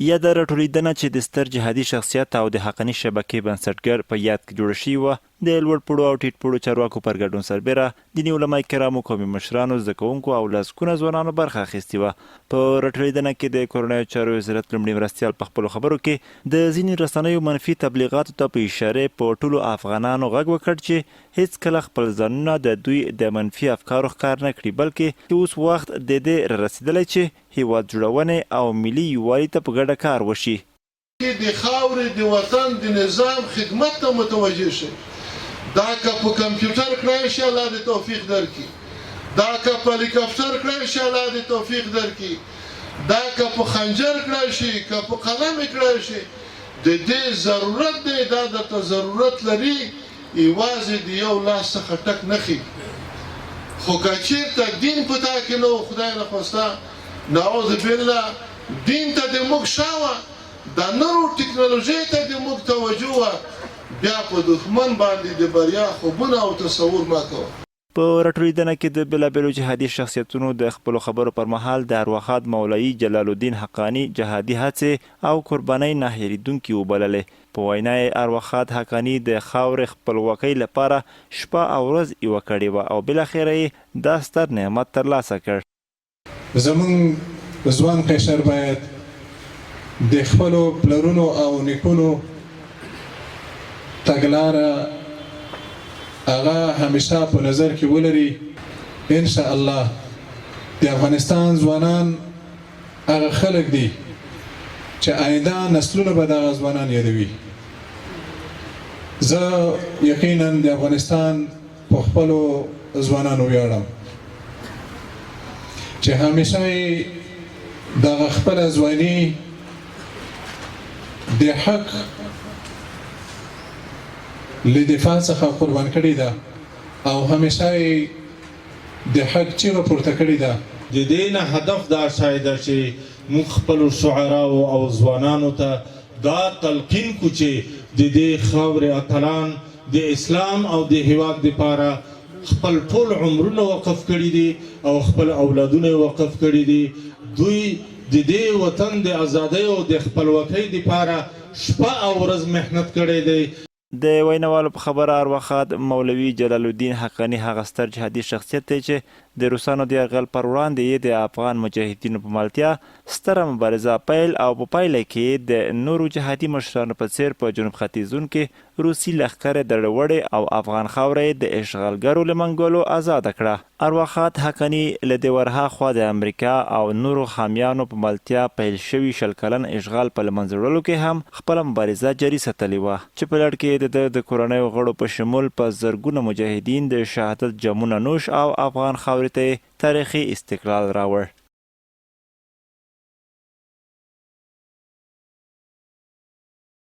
یاده راټولېدنه چې د ستر جهادي شخصیت او د حقاني شبکې بنسټګر په یاد کې جوړه شوې وه، د لوړپوړو او ټیټپوړو چارواکو پر ګډون سربېره دیني علماء کرامو، قومي مشرانو، زده کوونکو او لسګونه ځوانانو برخه اخیستې وه. په راټولېدنه کې د کورنیو چارو وزارت لومړي مرستیال په خپلو خبرو کې د ځینې رسنیو منفي تبلیغاتو ته په اشارې په ټولو افغانانو غږ وکړ چې هېڅکله خپل ځانونه د دوی د منفي افکارو ښکار نه کړي بلکې اوس وخت د دې رارسېدلی چې هېواد جوړونې او ملي یووالي ته په ګډه کار وشي. کې د خاورې د وطن د نظام خدمت ته متوجه شئ دا که په کمپیوټر کړای شي الله دې توفیق درکړي دا که په هلیکاپټر کړای شي الله دې توفیق درکړي دا که په خنجر کړای شي که په قلم یې کړای شي د دې ضرورت دی دا درته ضرورت لري یوازې د یو لاس څخه ټک نه خېږي خو که چېرته دین په تا کې نه و خدای نخواسته نعوذ بالله دین ته دې موږ شا وه د نورو ټکنالوژۍ ته دې موږ توجه وه بیا په دښمن باندې د بریا خوبونه او تصور مه کوه. په راټولېدنه کې د بېلابېلو جهادي شخصیتونو د خپلو خبرو پر مهال د ارواښاد مولوي جلال الدین حقاني جهادي هڅې او قربانۍ نه هېرېدونکې وبللې. په وینا یې ارواښاد حقاني د خاورې خپلواکۍ لپاره شپه او ورځ یوه کړې وه او بالاخره یې دا ستر نعمت ترلاسه کړ. زموږ ځوان قشر باید د خپلو پلرونو او نیکونو تګلاره هغه همیشه په نظر کې ولري. ان شاء الله د افغانستان ځوانان هغه خلک دي چې آینده نسلونه به دغه ځوانان یادوي. زه یقینا د افغانستان په خپلو ځوانانو ویاړم چې همیشه یې دغه خپله ځواني د حق له دفاع څخه قربان کړې ده او همیشه یې د حق چیغه پورته کړې ده. د دې نه هدف دا شاید چې موږ خپلو شعراوو او ځوانانو ته دا تلقین کړو چې د دې خاورې اتلان د اسلام او د هیواد دپاره خپل ټول عمرونه وقف کړي دي او خپل اولادونه یې وقف کړي دي. دوی د دې وطن د ازادۍ او د خپلواکۍ دپاره شپه او ورځ محنت کړی دی. د ویناوالو په خبره ارواښاد مولوي جلال الدین حقاني هغه ستر جهادي شخصیت دی چې د روسانو د یرغل پر وړاندې یې د افغان مجاهدینو په ملتیا ستره مبارزه پیل او په پایله کې یې د نورو جهادي مشرانو په څېر په جنوب ختیځ زون کې روسي لښکرې دړوړې او افغان خاوره یې د اشغالګرو له منګولو ازاده کړه. ارواښاد حقاني له دې ورهاخوا د امریکا او نورو حامیانو په ملتیا پیل شوي 20 کلن اشغال په له منځه وړلو کې هم خپله مبارزه جاري ساتلې وه چې په لړ کې یې د ده د کورنیو غړو په شمول په زرګونه مجاهدین د شهادت جامونه نوش او افغان خاورې ته یې تاریخي استقلال راوړ.